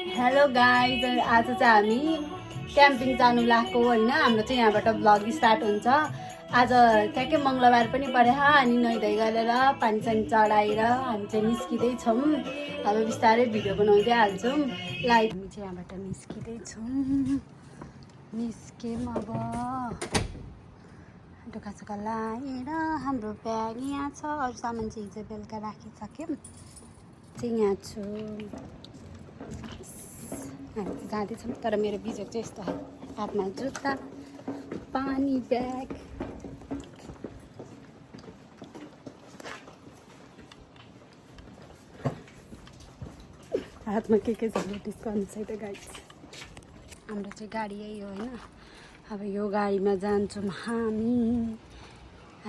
Hello guys, आज चाहिँ हामी क्याम्पिङ जानु लागेको होइन। हाम्रो चाहिँ यहाँबाट भ्लग स्टार्ट हुन्छ। आज ठ्याक्कै मङ्गलबार पनि पऱ्यो अनि नुहाइधुवाइ गरेर पानीसानी चढाएर हामी चाहिँ निस्किँदैछौँ। अब बिस्तारै भिडियो बनाउँदै हाल्छौँ। लाइक हामी चाहिँ यहाँबाट निस्किँदैछौँ। निस्क्यौँ अब ढोकासोका लाएर हाम्रो ब्याग यहाँ छ। अरू सामान चाहिँ हिजो बेलुका राखिसक्यौँ। चाहिँ यहाँ छु हामी जाँदैछौँ। तर मेरो बिजोग चाहिँ यस्तो हातमा जुत्ता, पानी, ब्याग। हातमा के छ नोटिस गर्नु छैन गाइस। हाम्रो चाहिँ गाडी यही हो होइन। अब यो गाडीमा जान्छौँ हामी।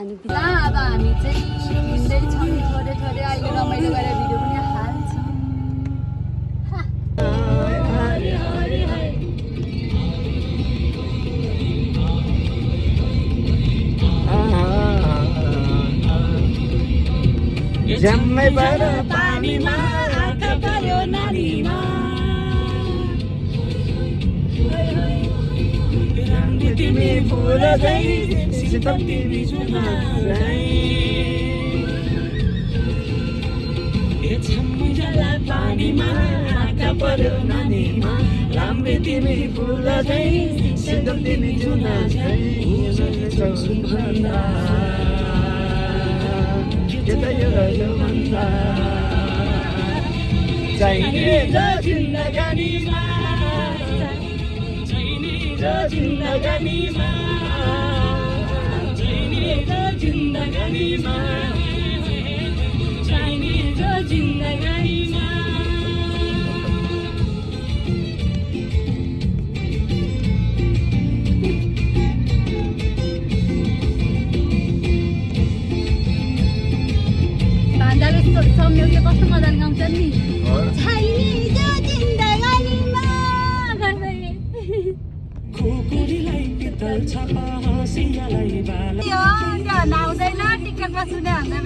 अनि अब हामी चाहिँ हिँड्दैछौँ थोरै थोरै। अहिले रमाइलो गरेर भिडियो पनि हाल्छौँ। जम्मै बर पानीमा आँखा पर्यो नानीमा तिमी फुल गई शीतल तिमी जुना जम्मै जला पानीमा आँखा पर्यो नानीमा राम्री तिमी फुल गई शीतल तिमी जुना चाहिने जो जिन्दगानीमा चाहिने जो जिन्दगानीमा चाहिने जो जिन्दगानीमा चाहिने जो जिन्दगानीमा सम्यकले कस्तो मजाले गाउँछन् नि। छैनी जो जिन्दगानीमा गर्दै खुकुरीलाई पितल छपा हाँसियालाई बाला यो त्यो नाउँदैन टिकटमा सुने भन्दा है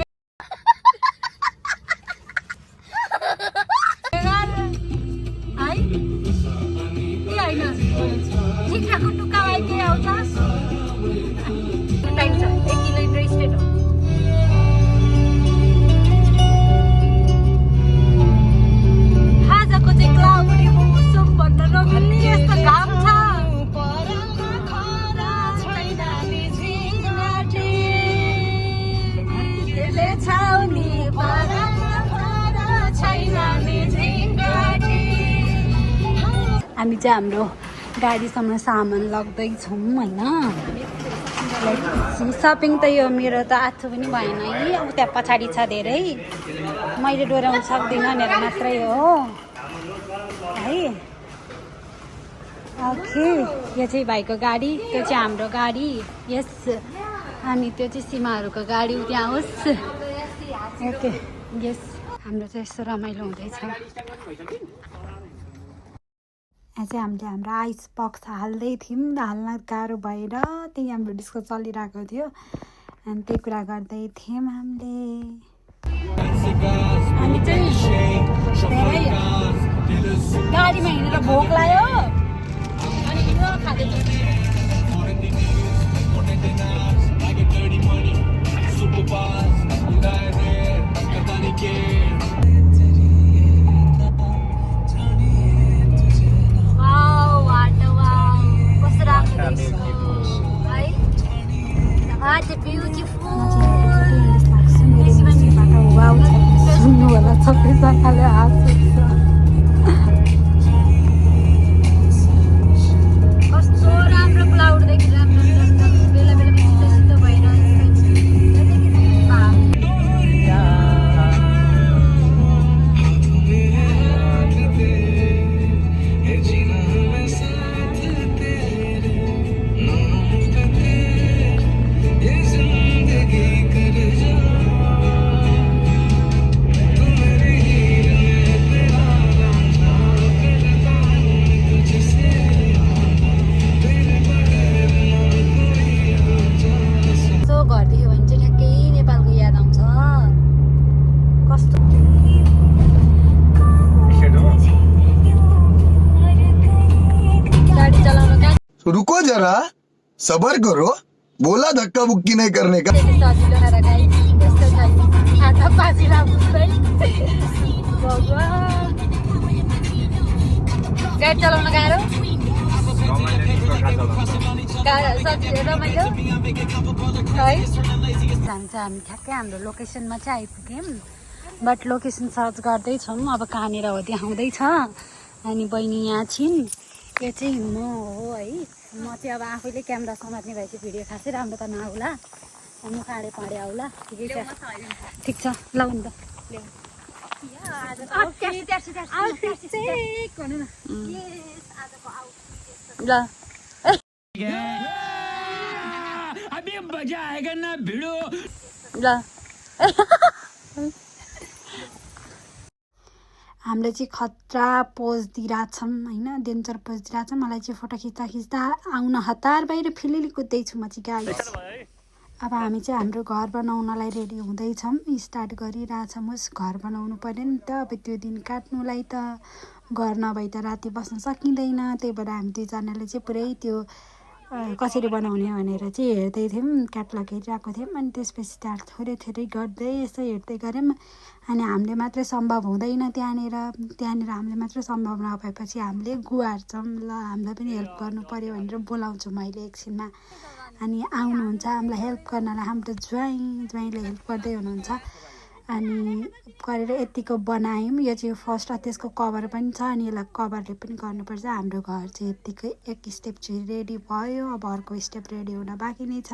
के होइन ठिकठाकको टुक्का आइके आउँछ। टाइम छ 1 किलोमिटर स्टेट हो। हामी चाहिँ हाम्रो गाडीसम्म सामान लग्दैछौँ होइन। सपिङ त यो मेरो त आँसु पनि भएन है। अब त्यहाँ पछाडि छ धेरै, मैले डोर्याउनु सक्दिनँ भनेर मात्रै हो है। ओके, यो चाहिँ भाइको गाडी, त्यो चाहिँ हाम्रो गाडी। यस, अनि त्यो चाहिँ सीमाहरूको गाडी त्यहाँ होस्। ओके यस, हाम्रो चाहिँ यस्तो रमाइलो हुँदैछ। यहाँ चाहिँ हामीले हाम्रो आइस बक्स हाल्दै थियौँ, हाल्न गाह्रो भएर त्यही हाम्रो डिस्को चलिरहेको थियो अनि त्यही कुरा गर्दै थियौँ हामीले। हामी चाहिँ धेरै गाडीमा हिँडेर भोक लाग्यो अनि यो खाँदैछौँ। सुन्नु होला सबैजनाले हाँस्छ। कस्तो राम्रो क्लाउड देखिरहेको बेला बेला शीतो शीतो भइरहेको रुको जरा सबर करो बोला धक्का बुक्की नहीं करने का सजिलो खाएर गाई यस्तो छ आटा पासिला बुझ्दै भगवान गाडी चलाउन गाह्रो सजिलो रमाइलो है जान्छ हामी ठ्याक्कै हाम्रो लोकेसनमा चाहिँ आइपुग्यौँ बट लोकेसन सर्च गर्दैछौँ अब कहाँनिर हो देखाउँदैछ अनि बहिनी यहाँ छिन् यो चाहिँ म हो है म चाहिँ अब आफैले क्यामेरा समात्ने भए चाहिँ भिडियो खासै राम्रो त नआउला म काँडे पाँडे आउला ठिकै छ ठिक छ ल नि त ल अभी मजा आएगा ना भिडो ल हामीले चाहिँ खतरा पोज दिइरहेछौँ होइन डेन्जर पोज दिइरहेछौँ मलाई चाहिँ फोटो खिच्दा खिच्दा आउन हतार बाहिर फिलिली कुद्दैछु म चाहिँ गाइस अब हामी चाहिँ हाम्रो घर बनाउनलाई रेडी हुँदैछौँ स्टार्ट गरिरहेछौँ उस घर बनाउनु पऱ्यो नि त अब त्यो दिन काट्नुलाई त घर नभई त राति बस्न सकिँदैन त्यही भएर हामी दुईजनाले चाहिँ पुरै त्यो कसरी बनाउने भनेर चाहिँ हेर्दै थियौँ क्याटलग हेरिरहेको थियौँ अनि त्यसपछि स्टार्ट थोरै थोरै गर्दै यसो हेर्दै गऱ्यौँ अनि हामीले मात्रै सम्भव हुँदैन त्यहाँनिर हामीले मात्रै सम्भव नभएपछि हामीले गुहार्छौँ ल हामीलाई पनि हेल्प गर्नु पऱ्यो भनेर बोलाउँछु मैले एकछिनमा अनि आउनुहुन्छ हामीलाई हेल्प गर्नलाई हाम्रो ज्वाइँले हेल्प गर्दै हुनुहुन्छ अनि गरेर यतिको बनायौँ यो चाहिँ फर्स्ट त्यसको कभर पनि छ अनि यसलाई कभरले पनि गर्नुपर्छ हाम्रो घर चाहिँ यत्तिकै एक स्टेप चाहिँ रेडी भयो अब अर्को स्टेप रेडी हुन बाँकी नै छ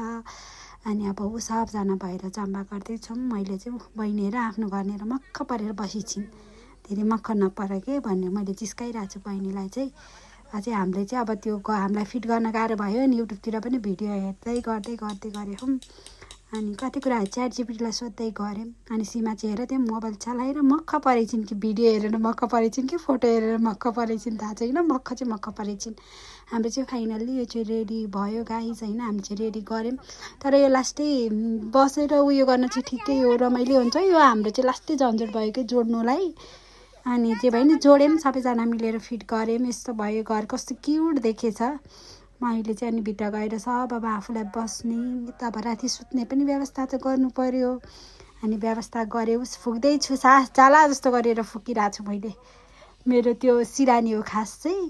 अनि अब ऊ सबजना भएर जम्मा गर्दैछौँ मैले चाहिँ बहिनी र आफ्नो घरनिर मक्ख परेर बसिछिन् धेरै मक्ख नपर के भन्ने मैले जिस्काइरहेको छु बहिनीलाई चाहिँ अझै हामीले चाहिँ अब त्यो हामीलाई फिट गर्न गाह्रो भयो नि युट्युबतिर पनि भिडियो हेर्दै गर्दै गऱ्यौँ अनि कति कुराहरू च्याट जिपिटीलाई सोध्दै गऱ्यौँ अनि सीमा चाहिँ हेर त्यो मोबाइल चलाएर मक्ख परेछिन् कि भिडियो हेरेर मक्ख परेछिन् कि फोटो हेरेर मक्ख परेछिन् थाहा छैन मक्ख चाहिँ मक्ख परेछिन् हाम्रो चाहिँ फाइनल्ली यो चाहिँ रेडी भयो गाइस होइन हामी चाहिँ रेडी गऱ्यौँ तर यो लास्टै बसेर उयो गर्न चाहिँ ठिकै हो रमाइलो हुन्छ यो हाम्रो चाहिँ लास्टै झन्झट भयो कि जोड्नुलाई अनि जे भयो नि जोड्यौँ सबैजना मिलेर फिट गऱ्यौँ यस्तो भयो घर कस्तो क्युट देखेछ मैले चाहिँ अनि भित्र गएर सब अब आफूलाई बस्ने तब राति सुत्ने पनि व्यवस्था त गर्नु पर्यो अनि व्यवस्था गरेँ उस फुक्दैछु सास जाला जस्तो गरेर फुकिरहेको छु मैले मेरो त्यो सिरानी हो खास चाहिँ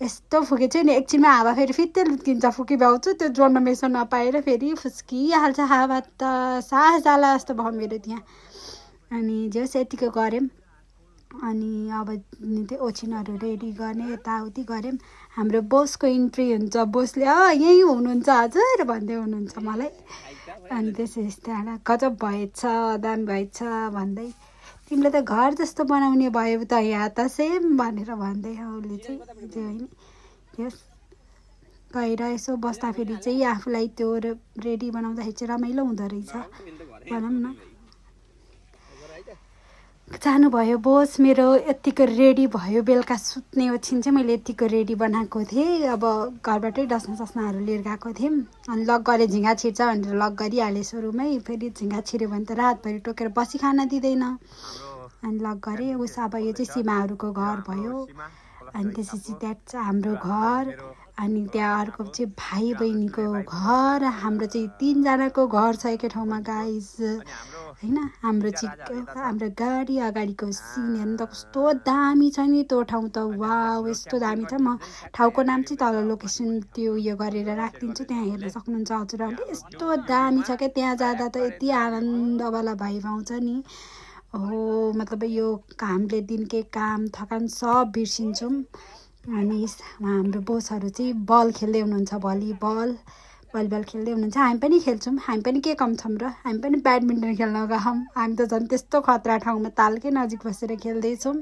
यस्तो फुकेछु नि एकछिनमा हावा फेरि फित्तै लुत्किन्छ फुकिभ्याउँछु त्यो जोड्न मेसो नपाएर फेरि फुस्किहाल्छ हावा त सास जाला जस्तो भयो मेरो त्यहाँ अनि जे होस् यतिको गऱ्यौँ अनि अब त्यो ओछिनहरू रेडी गर्ने यताउति गऱ्यौँ हाम्रो बोसको इन्ट्री हुन्छ बोसले यहीँ हुनुहुन्छ हजुर भन्दै हुनुहुन्छ मलाई अनि त्यसै त्यहाँबाट गजब भएछ दामी भएछ भन्दै तिमीले त घर जस्तो बनाउने भयो त यहाँ त सेम भनेर भन्दै उसले चाहिँ त्यो होइन त्यस गएर यसो बस्दाखेरि चाहिँ आफूलाई त्यो रेडी बनाउँदाखेरि चाहिँ रमाइलो हुँदो रहेछ भनौँ न जानुभयो बोस मेरो यत्तिको रेडी भयो बेलुका सुत्ने ओछिन चाहिँ मैले यत्तिको रेडी बनाएको थिएँ अब घरबाटै डस्ना सस्नाहरू लिएर गएको थियौँ अनि लक गरेँ झिँगा छिर्छ भनेर लक गरिहालेँ सुरुमै फेरि झिँगा छिर्यो भने त रातभरि टोकेर बसी खान दिँदैन अनि लक गरेँ उस अब यो चाहिँ सीमाहरूको घर भयो अनि त्यसपछि द्याट हाम्रो घर अनि त्यहाँ अर्को चाहिँ भाइ बहिनीको घर हाम्रो चाहिँ 3जनाको घर छ एकै ठाउँमा गाइस होइन हाम्रो गाडी अगाडिको सिन हेर्नु त कस्तो दामी छ नि त्यो ठाउँ त वाउ यस्तो दामी छ म ठाउँको नाम चाहिँ तल लोकेसन त्यो उयो गरेर राखिदिन्छु त्यहाँ हेर्न सक्नुहुन्छ हजुरहरूले यस्तो दामी छ क्या त्यहाँ जाँदा त यति आनन्दवाला भाइब आउँछ नि हो मतलब यो हामीले दिनकै काम थकान सब बिर्सिन्छौँ अनि हाम्रो बोसहरू चाहिँ बल खेल्दै हुनुहुन्छ भलिबल खेल्दै हुनुहुन्छ हामी पनि खेल्छौँ हामी पनि के कम छौँ र हामी पनि ब्याडमिन्टन खेल्न गयौँ हामी त झन् त्यस्तो खतरा ठाउँमा तालकै नजिक बसेर खेल्दैछौँ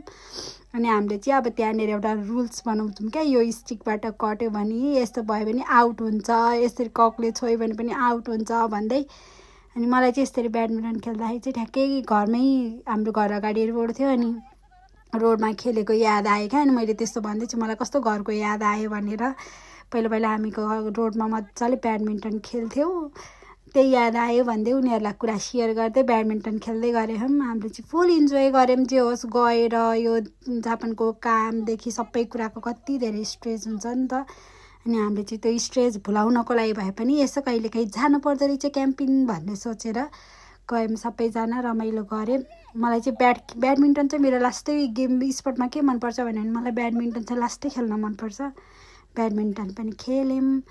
अनि हामीले चाहिँ अब त्यहाँनिर एउटा रुल्स बनाउँछौँ क्या यो स्टिकबाट कट्यो भने यस्तो भयो भने आउट हुन्छ यसरी ककले छोयो भने पनि आउट हुन्छ भन्दै अनि मलाई चाहिँ यसरी ब्याडमिन्टन खेल्दाखेरि चाहिँ ठ्याक्कै घरमै हाम्रो घर अगाडि रोड थियो अनि रोडमा खेलेको याद आयो क्या अनि मैले त्यस्तो भन्दैछु मलाई कस्तो घरको याद आयो भनेर पहिला हामीको रोडमा मजाले ब्याडमिन्टन खेल्थ्यौँ त्यही याद आयो भन्दै उनीहरूलाई कुरा सेयर गर्दै ब्याडमिन्टन खेल्दै गऱ्यौँ हामीले चाहिँ फुल इन्जोय गऱ्यौँ जे होस् गएर यो जापानको कामदेखि सबै कुराको कति धेरै स्ट्रेस हुन्छ नि त अनि हामीले चाहिँ त्यो स्ट्रेस भुलाउनको लागि भए पनि यसो कहिलेकाहीँ जानु पर्दो रहेछ क्याम्पिङ भन्ने सोचेर गयौँ सबैजना रमाइलो गऱ्यौँ। मलाई चाहिँ ब्याडमिन्टन चाहिँ मेरो लास्टै गेम स्पोर्टमा के मनपर्छ भने मलाई ब्याडमिन्टन चाहिँ लास्टै खेल्न मनपर्छ। ब्याडमिन्टन पनि खेल्यौँ।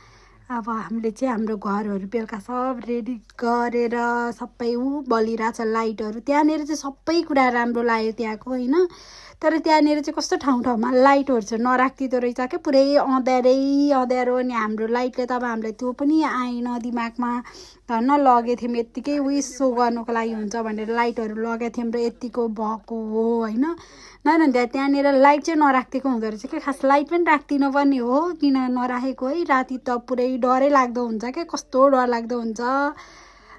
अब हामीले चाहिँ हाम्रो घरहरू बेलुका सब रेडी गरेर सबै बलिरहेछ लाइटहरू। त्यहाँनिर चाहिँ सबै कुरा राम्रो लाग्यो त्यहाँको होइन। तर त्यहाँनिर चाहिँ कस्तो ठाउँ ठाउँमा लाइटहरू चाहिँ नराखिदिँदो रहेछ क्या, पुरै अँध्यारै अँध्यारो। अनि हाम्रो लाइटले त अब हामीलाई त्यो पनि आएन दिमागमा, धन्न लगेको थियौँ यत्तिकै उयो सो गर्नुको लागि हुन्छ भनेर लाइटहरू लगाएको थियौँ र यत्तिको भएको हो होइन। नभए त्यहाँनिर लाइट चाहिँ नराखिदिएको हुँदो रहेछ क्या, खास लाइट पनि राखिदिनु पर्ने हो किन नराखेको है। राति त पुरै डरै लाग्दो हुन्छ क्या, कस्तो डर लाग्दो हुन्छ।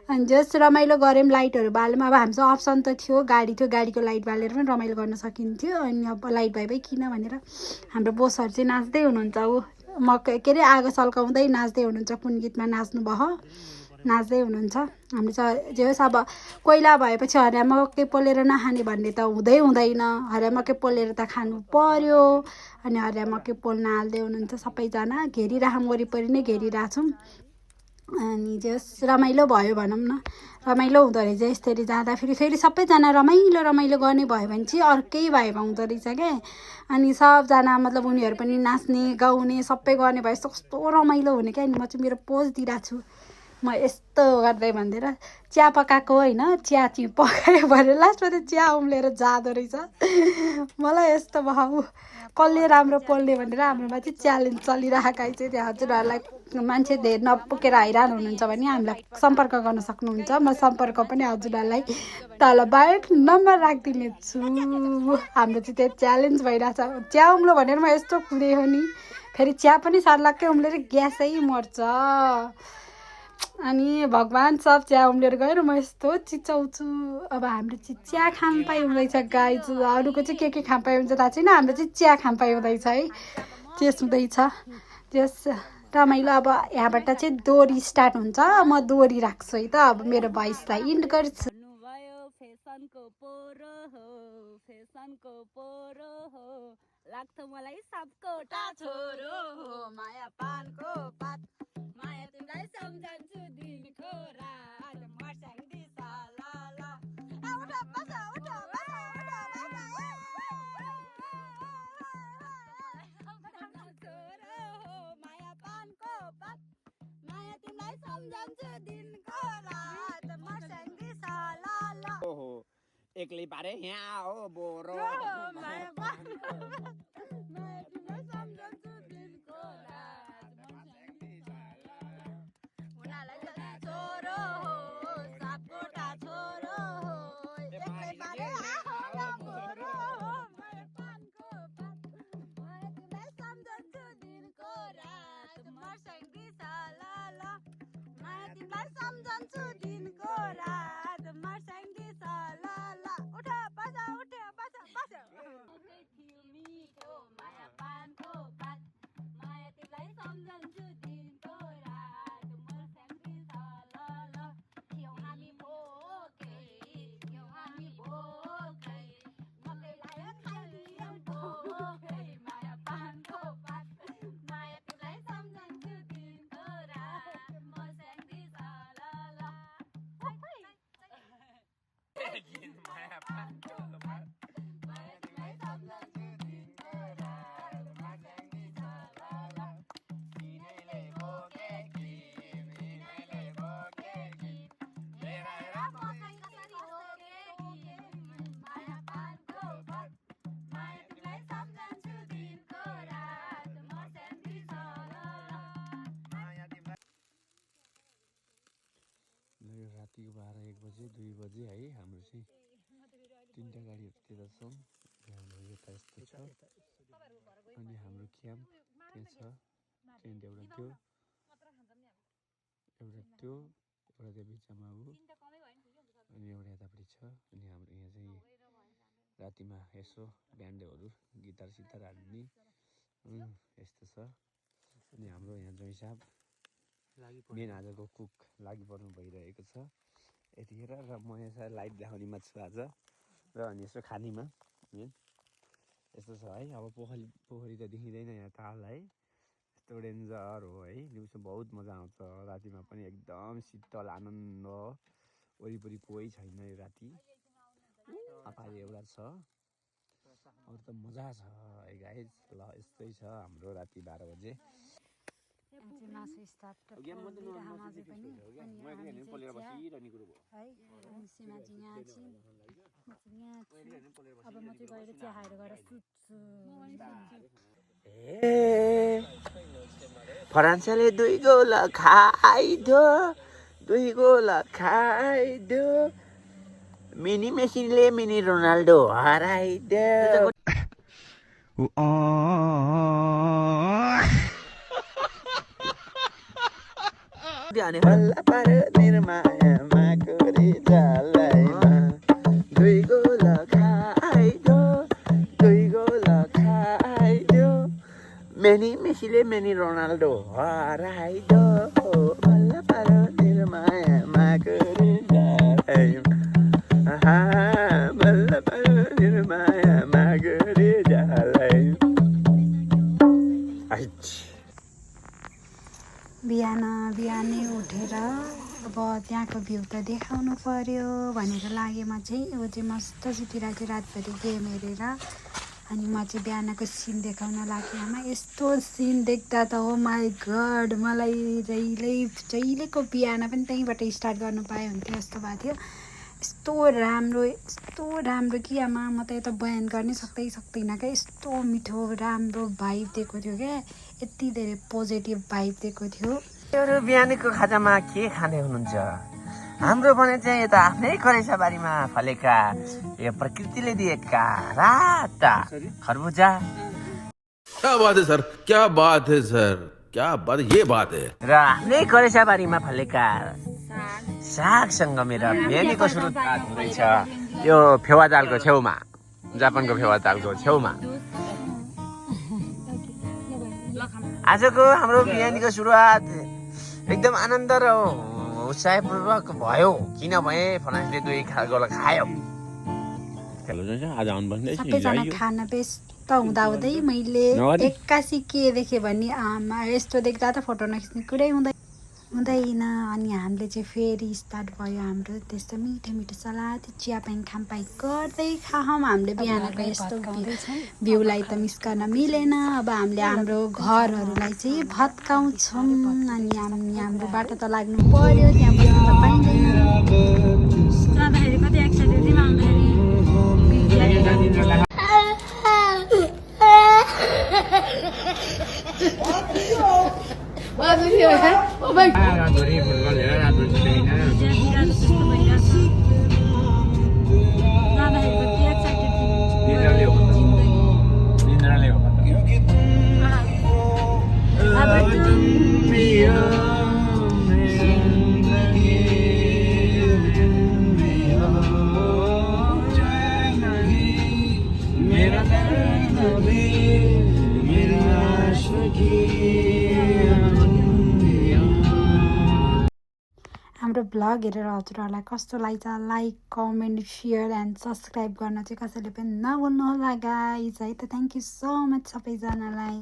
अनि जस रमाइलो गऱ्यौँ, लाइटहरू बाल्यौँ। अब हामीसँग अप्सन त थियो, गाडी थियो, गाडीको लाइट बालेर पनि रमाइलो गर्न सकिन्थ्यो। अनि अब लाइट भए किन भनेर हाम्रो बोसहरू चाहिँ नाच्दै हुनुहुन्छ, ऊ के अरे आगो सल्काउँदै नाच्दै हुनुहुन्छ। कुन गीतमा नाच्नु भयो नाच्दै हुनुहुन्छ। हामी चाहिँ जे होस् अब कोइला भएपछि हरिया मकै पोलेर नखाने भन्ने त हुँदैन, हरिया मकै पोलेर त खानु पर्यो। अनि हरिया मकै पोल्न हाल्दै हुनुहुन्छ सबैजना, घेरिराखौँ वरिपरि नै घेरिरहेछौँ। अनि जस रमाइलो भयो भनौँ न, रमाइलो हुँदो रहेछ यसरी जाँदाखेरि। फेरि सबैजना रमाइलो गर्ने भयो भने चाहिँ अर्कै भाइब आउँदो रहेछ क्या। अनि सबजना मतलब उनीहरू पनि नाच्ने गाउने सबै गर्ने भयो, कस्तो रमाइलो हुने क्या। अनि म चाहिँ मेरो पोज दिइरहेको छु, म यस्तो गर्दै भनिदिएर चिया पकाएको होइन, चिया चाहिँ पकायो भने लास्टमा चाहिँ चिया उम्लेर जाँदो रहेछ। मलाई यस्तो भाउ कसले राम्रो पोल्ने भनेर हाम्रोमा चाहिँ च्यालेन्ज चलिरहेको चाहिँ। त्यहाँ हजुरहरूलाई मान्छे धेरै नपुगेर हैरान हुनुहुन्छ भने हामीलाई सम्पर्क गर्न सक्नुहुन्छ। म सम्पर्क पनि हजुरहरूलाई तल बाइक नम्बर राखिदिने छु। हाम्रो चाहिँ त्यो च्यालेन्ज भइरहेछ। चिया उम्लो भनेर म यस्तो खुलेँ हो नि, फेरि चिया पनि सर्लक्कै उम्लेर ग्यासै मर्छ। अनि भगवान् सब चिया उम्लेर गएर म यस्तो चिच्याउँछु। अब हाम्रो चाहिँ चिया खामपाई हुँदैछ गाइज। अरूको चाहिँ के खामपाई हुन्छ थाहा छैन, हाम्रो चाहिँ चिया खामपाई हुँदैछ है, त्यस हुँदैछ त्यस रमाइलो। अब यहाँबाट चाहिँ दोरी स्टार्ट हुन्छ, म दोरी राख्छु है त। अब मेरो भोइसलाई इन्ड गर्छु। फेसनको पोरो हो, फेसनको पोरो हो, लाग्छ मलाई सबकोटा छोरो हो, माया पानको पात, माया तिमीलाई सम्झन्छु दिनको रात, मर्स्याङ्दी सालाला। उठा बस उठा बस उठा बस छोरो हो, माया पानको पात, माया तिमीलाई सम्झन्छु दिनको रात, मर्स्याङ्दी सालाला। ओहो एक्लै पारे यहाँ हो बोरो माया पानको माया तिमीलाई सम्झन्छु दिनको रात, मर्स्याङ्दी सालाला। हुनालाई जति छोरो हो, सापकोटा छोरो हो, एक्लै पारे आहो बोरो हो, माया पानको पात, माया तिमीलाई सम्झन्छु दिनको रात, मर्स्याङ्दी सालाला। माया तिमीलाई सम्झन्छु दिनको रात, मर्स्याङ्दी सालाला। उठ बस उठ बस बस थियो मिठो माया पानको पात, माया तिमीलाई सम्झन्छु दिनको रात, मर्स्याङ्दी सालाला। थियौँ हामी भोकै, थियौँ हामी भोकै, मकै लायो खाइदियौँ भोकै, माया पानको पात, माया तिमीलाई सम्झन्छु दिनको रात, मर्स्याङ्दी सालाला। माया पानको पात, माया तिमीलाई सम्झन्छु दिनको रात, मर्स्याङ्दी सालाला। तिमीले भोगे कि तिमीले भोगे कि मेरा मकै कसरी होगे कि, माया पानको पात, माया तिमीलाई सम्झन्छु दिनको रात, मर्स्याङ्दी सालाला। यो रातिको 12-1 बजे 2 बजे है। हाम्रो चाहिँ 3टा गाडीहरू त्यता छौँ, हाम्रो यता यस्तो छ। अनि हाम्रो क्याम्प त्यहाँ छ, टेन्ट एउटा त्यो एउटा त्यो बिचमा ऊ, अनि एउटा यतापट्टि छ। अनि हाम्रो यहाँ चाहिँ रातिमा यसो ब्यान्डहरू गिटार सितार हाल्ने यस्तो छ। अनि हाम्रो यहाँ जय साहब मेन आजको कुक लागि पर्नु भइरहेको छ यतिखेर। र म यहाँ लाइट देखाउनेमा छु आज, र अनि यसो खानीमा मेन यस्तो छ है। अब पोखरी त देखिँदैन यहाँ ताल है, यस्तो डेन्जर हो है। दिउँसो बहुत मजा आउँछ, रातिमा पनि एकदम शीतल आनन्द, वरिपरि कोही छैन यो राति। अगाडि एउटा छ, अरू त मजा छ है गाइज। ल यस्तै छ हाम्रो राति 12 बजे। मासु स्टार्ट अझै पनि सीमाजी यहाँ चाहिँ अब म चाहिँ गएर चिया खाएर गएर सुत्छु। फरान्सले 2 गोल खाइदियो, 2 गोल खाइदियो, मिनी मेसीले मिनी रोनाल्डो हराइदियो। बल्ल पार निर्मायामा कोरी जालैमा 2 गोल खाइदियो, 2 गोल खाइदियो, मेनी मेसीले मेनी रोनाल्डो हराइदियो। बल्ल पार निर्मायामा कोरी जालैमा, बल्ल पार निर्मायामा कोरी जालैमा। बिहानै उठेर अब त्यहाँको भ्यू त देखाउनु पर्यो भनेर लागे म चाहिँ। अब चाहिँ मस्तसित रातभरि गेम हेरेर अनि म चाहिँ बिहानको सिन देखाउन लागेँ। आमा यस्तो सिन देख्दा त हो माई गड, मलाई जहिलेको बिहान पनि त्यहीँबाट स्टार्ट गर्नु पाए हुन्थ्यो जस्तो भएको थियो। यस्तो राम्रो कि आमा म त यता बयान गर्नै सक्दैन क्या। यस्तो मिठो राम्रो भाइब दिएको थियो क्या, यति धेरै पोजिटिभ भाइब दिएको थियो। अरू बिहानीको खाजामा के खाँदै हुनुहुन्छ? हाम्रो भने चाहिँ यता आफ्नै करेसाबारीमा फलेका यो प्रकृतिले दिएका राता खरबुजा। क्या बात है सर, क्या बात है सर, क्या बात, ये बात है। र आफ्नै करेसाबारीमा फलेका सागसँग मेरो बिहानीको सुरुवात हुँदैछ यो फेवा तालको छेउमा, जापानको फेवा तालको छेउमा। आजको हाम्रो बिहानीको सुरुवात एकदम आनन्द र उत्साहपूर्वक भयो, किनभने फरान्सले 2 गोल खायो। सबैजना खाना व्यस्त हुँदाहुँदै मैले एक्कासी के देखेँ भने आमा यस्तो देख्दा त फोटो नखिच्ने कुरै हुँदैन। अनि हामीले चाहिँ फेरि स्टार्ट भयो हाम्रो त्यस्तो मिठो सलाद चिया पानी खामपाई गर्दै खाऊँ। हामीले बिहानको यस्तो भ्यूलाई त मिस गर्न मिलेन। अब हामीले हाम्रो घरहरूलाई चाहिँ भत्काउँछौँ अनि हाम्रो बाटो त लाग्नु पर्यो, त्यहाँ बस्नु त पाइँदैन। जाँदाखेरि कति एक्साइटेड हाम्रो भ्लग हेरेर हजुरहरूलाई कस्तो लाग्छ like comment share and subscribe गर्न चाहिँ कसैले पनि नभुल्नु होला गाइज है त। थ्याङ्क यू सो मच सबैजनालाई।